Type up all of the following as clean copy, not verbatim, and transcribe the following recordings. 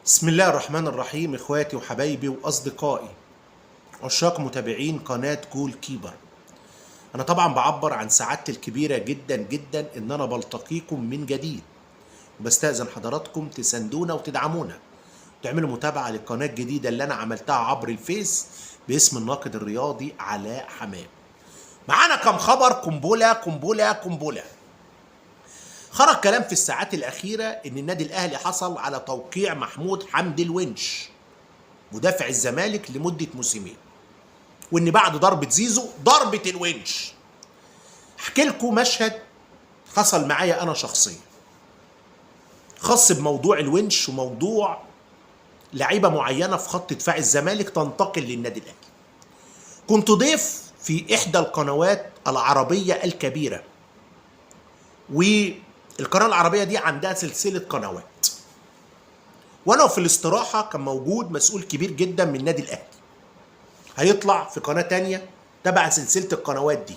بسم الله الرحمن الرحيم. اخواتي وحبايبي واصدقائي عشاق متابعين قناة جول كيبر، انا طبعا بعبر عن سعادتي الكبيرة جدا جدا ان انا بلتقيكم من جديد، وبستأذن حضراتكم تساندونا وتدعمونا وتعملوا متابعة للقناة الجديدة اللي انا عملتها عبر الفيس باسم الناقد الرياضي علاء حمام. معانا كم خبر قنبلة قنبلة قنبلة. خرج كلام في الساعات الأخيرة إن النادي الأهلي حصل على توقيع محمود حمدي الونش مدافع الزمالك لمدة موسمين، وإن بعد ضربة زيزو ضربة الونش. أحكي لكم مشهد حصل معايا أنا شخصيا خاص بموضوع الونش وموضوع لعيبة معينة في خط دفاع الزمالك تنتقل للنادي الأهلي. كنت ضيف في إحدى القنوات العربية الكبيرة، والقناة العربية دي عندها سلسلة قنوات، وأنا في الاستراحة كان موجود مسؤول كبير جدا من النادي الأهلي هيطلع في قناة تانية تبع سلسلة القنوات دي.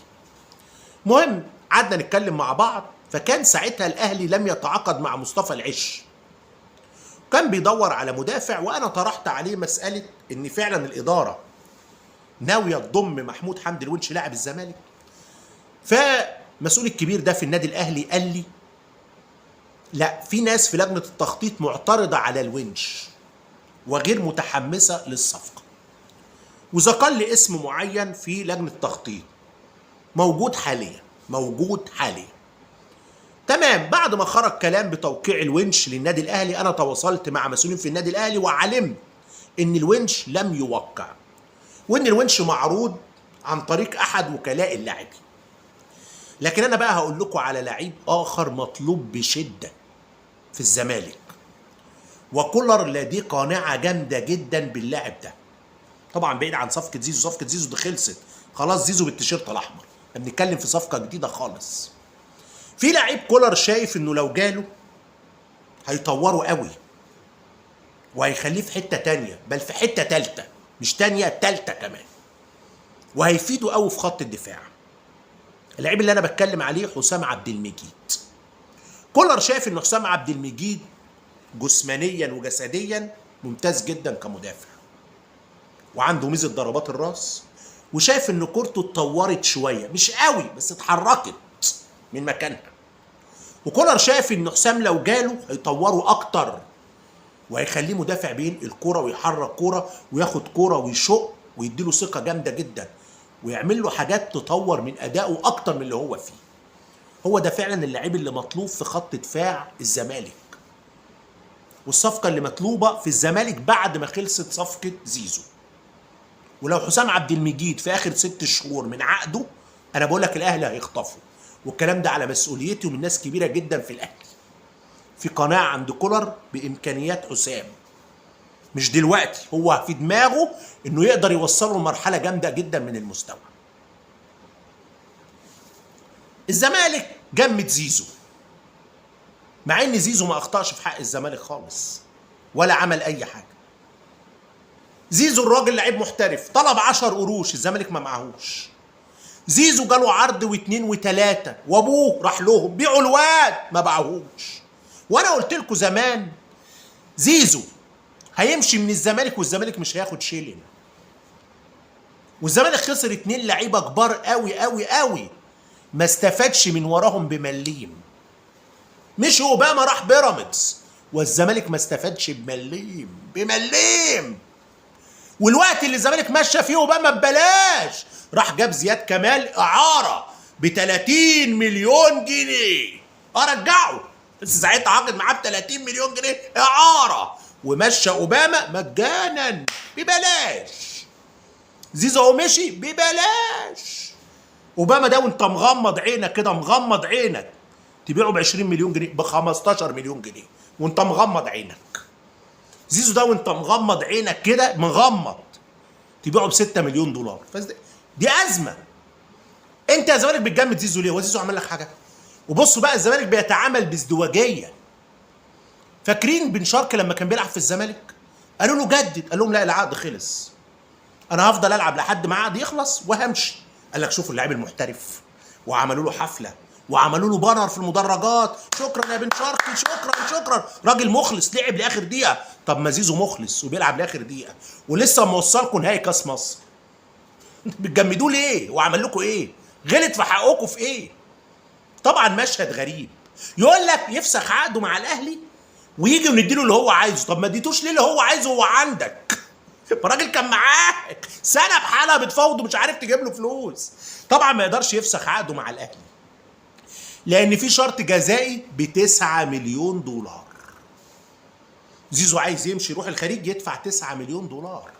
مهم قعدنا نتكلم مع بعض، فكان ساعتها الأهلي لم يتعاقد مع مصطفى العش، كان بيدور على مدافع، وأنا طرحت عليه مسألة إن فعلا الإدارة ناوية تضم محمود حمدي الونش لاعب الزمالك. فمسؤول الكبير ده في النادي الأهلي قال لي لا، في ناس في لجنة التخطيط معترضة على الونش وغير متحمسة للصفقة، وذكر لي اسم معين في لجنة التخطيط موجود حاليا، موجود حاليا. تمام. بعد ما خرج كلام بتوقيع الونش للنادي الأهلي، أنا تواصلت مع مسؤولين في النادي الأهلي وعلمت إن الونش لم يوقع، وإن الونش معروض عن طريق أحد وكلاء اللاعبين. لكن أنا بقى هقول لكم على لعيب آخر مطلوب بشدة في الزمالك، وكولر لديه قناعة جامدة جدا باللاعب ده. طبعا بعيد عن صفقة زيزو، صفقة زيزو دي خلصت خلاص، زيزو بالتيشيرت الأحمر، احنا بنتكلم في صفقة جديدة خالص. في لعيب كولر شايف انه لو جاله هيطوره قوي وهيخليه في حتة تانية، بل في حتة تالتة، مش تانية تالتة كمان، وهيفيده قوي في خط الدفاع. اللعيب اللي انا بتكلم عليه حسام عبد المجيد. كولر شايف ان حسام عبد المجيد جسمانيا وجسديا ممتاز جدا كمدافع، وعنده ميزة ضربات الراس، وشايف ان كورته اتطورت شوية، مش قوي بس اتحركت من مكانها. وكولر شايف ان حسام لو جاله هيطوره اكتر وهيخليه مدافع بين الكورة ويحرك كورة وياخد كورة ويشق ويديله ثقة جامدة جدا ويعمل له حاجات تطور من ادائه اكتر من اللي هو فيه. هو ده فعلا اللعيب اللي مطلوب في خط دفاع الزمالك، والصفقه اللي مطلوبه في الزمالك بعد ما خلصت صفقة زيزو. ولو حسام عبد المجيد في اخر 6 شهور من عقده، انا بقول لك الاهلي هيخطفه، والكلام ده على مسؤوليتي ومن ناس كبيرة جدا في الاهلي. في قناعة عند كولر بامكانيات حسام، مش دلوقتي، هو في دماغه انه يقدر يوصله لمرحلة جامدة جدا من المستوى. الزمالك جمد زيزو، مع ان زيزو ما اخطاش في حق الزمالك خالص ولا عمل اي حاجة. زيزو الراجل لعيب محترف، طلب 10 قروش، الزمالك ما معهوش. زيزو جاله عرض و2 و3، وابوه راح لهم بيعوا الواد، ما باعوهوش. وانا قلت لكم زمان زيزو هيمشي من الزمالك والزمالك مش هياخد شيلين. والزمالك خسر 2 لعيبة كبار قوي قوي قوي، ما استفادش من وراهم بمليم. مش اوباما راح بيراميدز والزمالك ما استفادش بمليم، بمليم. والوقت اللي الزمالك مشى فيه اوباما ببلاش، راح جاب زياد كمال اعاره ب 30 مليون جنيه، ارجعه بس ساعتها عقد معاه ب 30 مليون جنيه اعاره، ومشى اوباما مجانا ببلاش. زيزو اهو مشي ببلاش. اوباما ده وانت مغمض عينك كده، مغمض عينك تبيعه ب 20 مليون جنيه، ب 15 مليون جنيه وانت مغمض عينك. زيزو ده وانت مغمض عينك كده، مغمض تبيعه ب 6 مليون دولار. دي ازمة. انت يا زمالك بتجمد زيزو ليه؟ هو زيزو عمل لك حاجة؟ وبصوا بقى الزمالك بيتعامل بازدواجيه. فاكرين بن شرقي لما كان بيلعب في الزمالك؟ قالوا له جدد، قال لهم لا العقد خلص، انا هفضل العب لحد ما عقدي يخلص وهمشي. قال لك شوفوا اللاعب المحترف، وعملوا له حفلة وعملوا له بانر في المدرجات، شكرا يا بن شرقي، شكرا شكرا، راجل مخلص لعب لاخر دقيقة. طب ما زيزو مخلص وبيلعب لاخر دقيقة ولسه موصلكم نهائي كاس مصر، بتجمدوه ليه؟ وعمل لكم ايه؟ غلط في حقكم في ايه؟ طبعا مشهد غريب. يقول لك يفسخ عقده مع الاهلي ويجي ونديله اللي هو عايزه. طب ما اديتوش ليه اللي هو عايزه؟ هو عندك الراجل كان معاك سنة بحالها بتفاوضه مش عارف تجيب له فلوس. طبعا ما يقدرش يفسخ عقده مع الاهلي لان في شرط جزائي ب9 مليون دولار. زيزو عايز يمشي يروح الخليج يدفع 9 مليون دولار،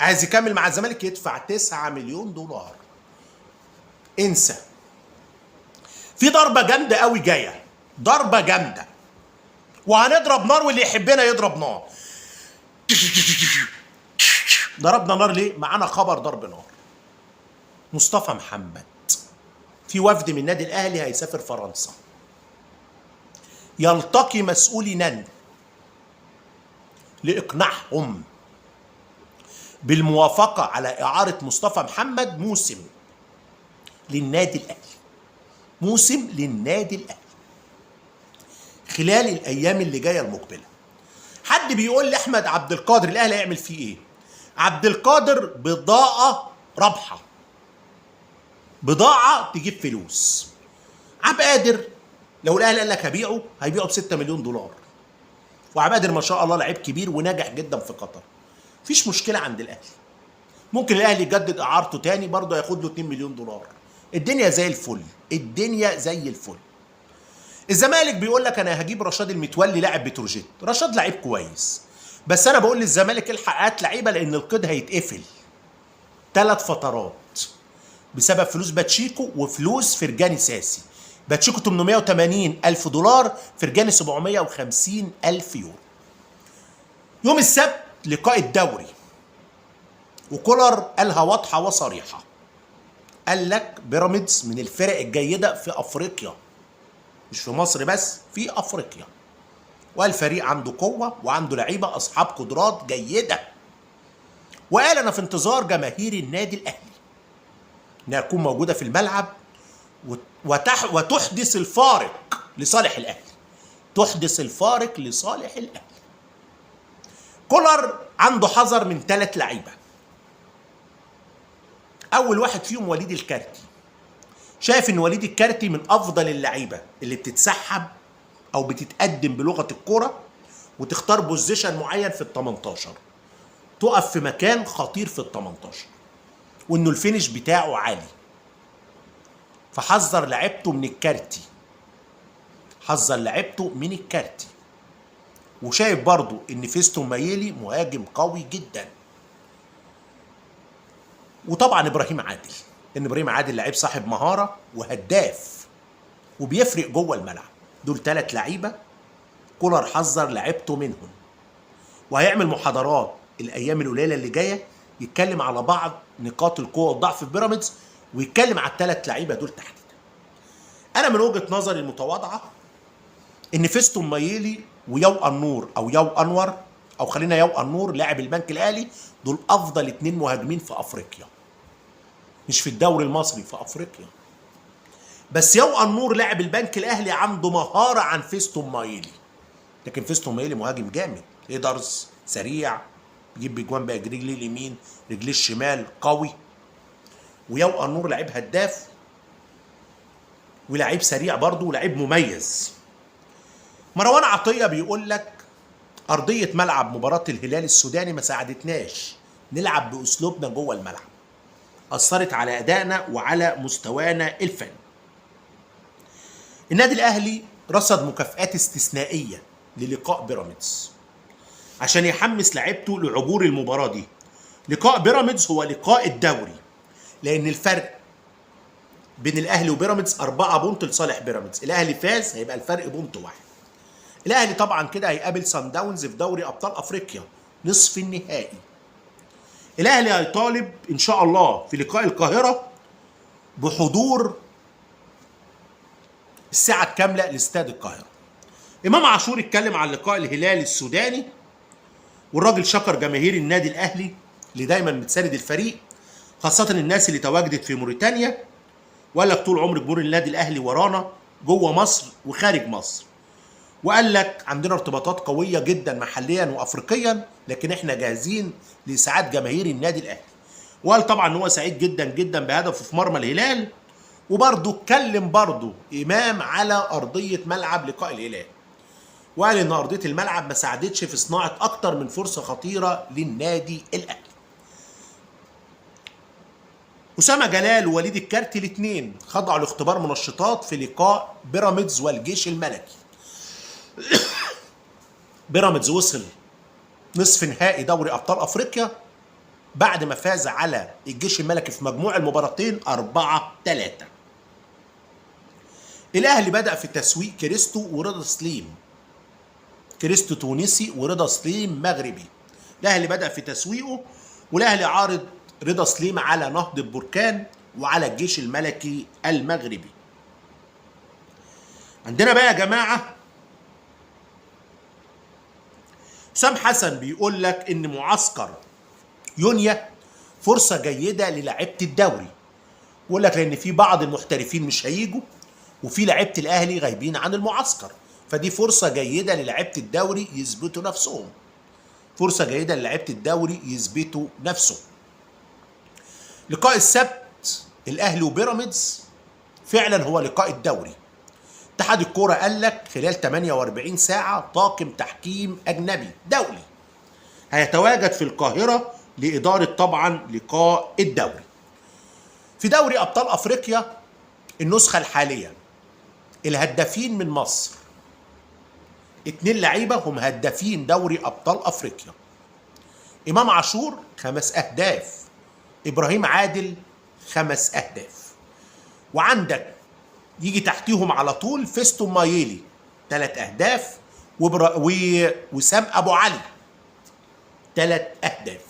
عايز يكمل مع الزمالك يدفع 9 مليون دولار. انسى. في ضربة جامدة قوي جاية، ضربة جامدة، وهنضرب نار واللي يحبنا يضرب نار. ضربنا نار ليه؟ معانا خبر ضرب نار. مصطفى محمد في وفد من النادي الاهلي هيسافر فرنسا يلتقي مسؤولي نان لاقناعهم بالموافقة على اعاره مصطفى محمد موسم للنادي الاهلي، موسم للنادي الاهلي خلال الايام اللي جاية المقبلة. حد بيقول لي احمد عبد القادر الاهلي هيعمل فيه ايه؟ عبد القادر بضاعة رابحه، بضاعة تجيب فلوس. عبد القادر لو الاهلي قال لك هبيعه هيبيعه ب 6 مليون دولار. وعبد القادر ما شاء الله لعيب كبير وناجح جدا في قطر، مفيش مشكلة عند الاهلي. ممكن الاهلي يجدد اعارته تاني برضه هياخد له 2 مليون دولار. الدنيا زي الفل، الدنيا زي الفل. الزمالك بيقول لك انا هجيب رشاد المتولي لاعب بتروجيت. رشاد لعيب كويس، بس انا بقول للزمالك الحق هات لعيبة لان القيد هيتقفل 3 فترات بسبب فلوس باتشيكو وفلوس فرجاني ساسي. باتشيكو 880 ألف دولار، فرجاني 750 ألف يورو. يوم السبت لقاء الدوري، وكولر قالها واضحة وصريحة، قال لك بيراميدز من الفرق الجيدة في أفريقيا، مش في مصر بس، في أفريقيا. وقال فريق عنده قوة وعنده لعيبة أصحاب قدرات جيدة. وقال أنا في انتظار جماهير النادي الأهلي إنها تكون موجودة في الملعب وتحدث الفارق لصالح الأهلي، تحدث الفارق لصالح الأهلي. كولر عنده حذر من 3 لعيبة. أول واحد فيهم وليد الكارتي. شايف إن وليد الكارتي من أفضل اللعيبة اللي بتتسحب أو بتتقدم بلغة الكرة وتختار position معين في ال18، تقف في مكان خطير في ال18، وإنه ال finish بتاعه عالي. فحذر لعبته من الكارتي، حذر لعبته من الكارتي. وشايف برضو إن فيستون مايلي مهاجم قوي جدا. وطبعا ابراهيم عادل، ان ابراهيم عادل لعيب صاحب مهارة وهداف وبيفرق جوه الملعب. دول 3 لعيبة كولر حذر لعبته منهم، وهيعمل محاضرات الايام القليلة اللي جاية يتكلم على بعض نقاط القوة والضعف في بيراميدز، ويتكلم على ال3 لعيبة دول تحديدا. انا من وجهه نظري المتواضعة ان فيستون مايلي ويو النور او يو انور، او خلينا يو النور لاعب البنك الاهلي، دول افضل 2 مهاجمين في افريقيا، مش في الدوري المصري، في افريقيا. بس يو النور لاعب البنك الاهلي عنده مهارة عن فيستون مايلي، لكن فيستون مايلي مهاجم جامد، headers سريع، يجيب بجوان بقى رجليه اليمين رجليه الشمال قوي. ويو النور لعيب هداف ولاعيب سريع برضه ولاعيب مميز. مروان عطية بيقول لك أرضية ملعب مباراة الهلال السوداني ما ساعدتناش نلعب بأسلوبنا جوه الملعب، أثرت على أدائنا وعلى مستوانا الفني. النادي الأهلي رصد مكافآت استثنائية للقاء بيراميدز عشان يحمس لعيبته لعبور المباراة دي. لقاء بيراميدز هو لقاء الدوري، لأن الفرق بين الأهلي وبيراميدز 4 point لصالح بيراميدز. الأهلي فاز هيبقى الفرق point 1. الأهلي طبعا كده هيقابل سان داونز في دوري أبطال أفريقيا نصف النهائي. الأهلي هيطالب إن شاء الله في لقاء القاهرة بحضور الساعة الكاملة لاستاد القاهرة. إمام عاشور اتكلم عن لقاء الهلال السوداني، والراجل شكر جماهير النادي الأهلي اللي دايما بتساند الفريق، خاصة الناس اللي تواجدت في موريتانيا، وقال لك طول عمر جمهور النادي الأهلي ورانا جوه مصر وخارج مصر، وقال لك عندنا ارتباطات قوية جدا محليا وافريقيا، لكن احنا جاهزين لاسعاد جماهير النادي الاهلي. وقال طبعا ان هو سعيد جدا جدا بهدفه في مرمى الهلال. وبرضه اتكلم برضه امام على ارضية ملعب لقاء الهلال، وقال ان ارضية الملعب ما ساعدتش في صناعة اكتر من فرصة خطيرة للنادي الاهلي. اسامة جلال ووليد الكارتي الاثنين خضعوا لاختبار منشطات في لقاء بيراميدز والجيش الملكي. بيراميدز وصل نصف نهائي دوري ابطال افريقيا بعد ما فاز على الجيش الملكي في مجموع المباراتين 4-3. الاهلي بدأ في تسويق كريستو ورضا سليم. كريستو تونسي ورضا سليم مغربي. الاهلي بدأ في تسويقه، والاهلي عارض رضا سليم على نهضة بركان وعلى الجيش الملكي المغربي. عندنا بقى يا جماعة حسام حسن بيقول لك ان معسكر يونيا فرصة جيدة للاعيبة الدوري، بيقول لك لان في بعض المحترفين مش هيجوا وفي لعيبة الاهلي غايبين عن المعسكر، فدي فرصة جيدة للاعيبة الدوري يثبتوا نفسهم. فرصة جيدة للاعيبة الدوري يثبتوا نفسهم. لقاء السبت الاهلي وبيراميدز فعلا هو لقاء الدوري. اتحاد الكورة قال لك خلال 48 ساعة طاقم تحكيم اجنبي دولي هيتواجد في القاهرة لادارة طبعا لقاء الدوري. في دوري ابطال افريقيا النسخة الحالية الهدافين من مصر 2 لعيبة هم هدافين دوري ابطال افريقيا. امام عاشور 5 اهداف، ابراهيم عادل 5 اهداف. وعندك يجي تحتيهم على طول فيستون مايلي 3 اهداف، ووسام ابو علي 3 اهداف.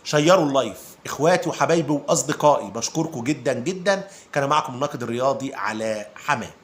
شيروا ال live اخواتي وحبايبي واصدقائي، بشكركم جدا جدا. كان معكم الناقد الرياضي علاء حماد.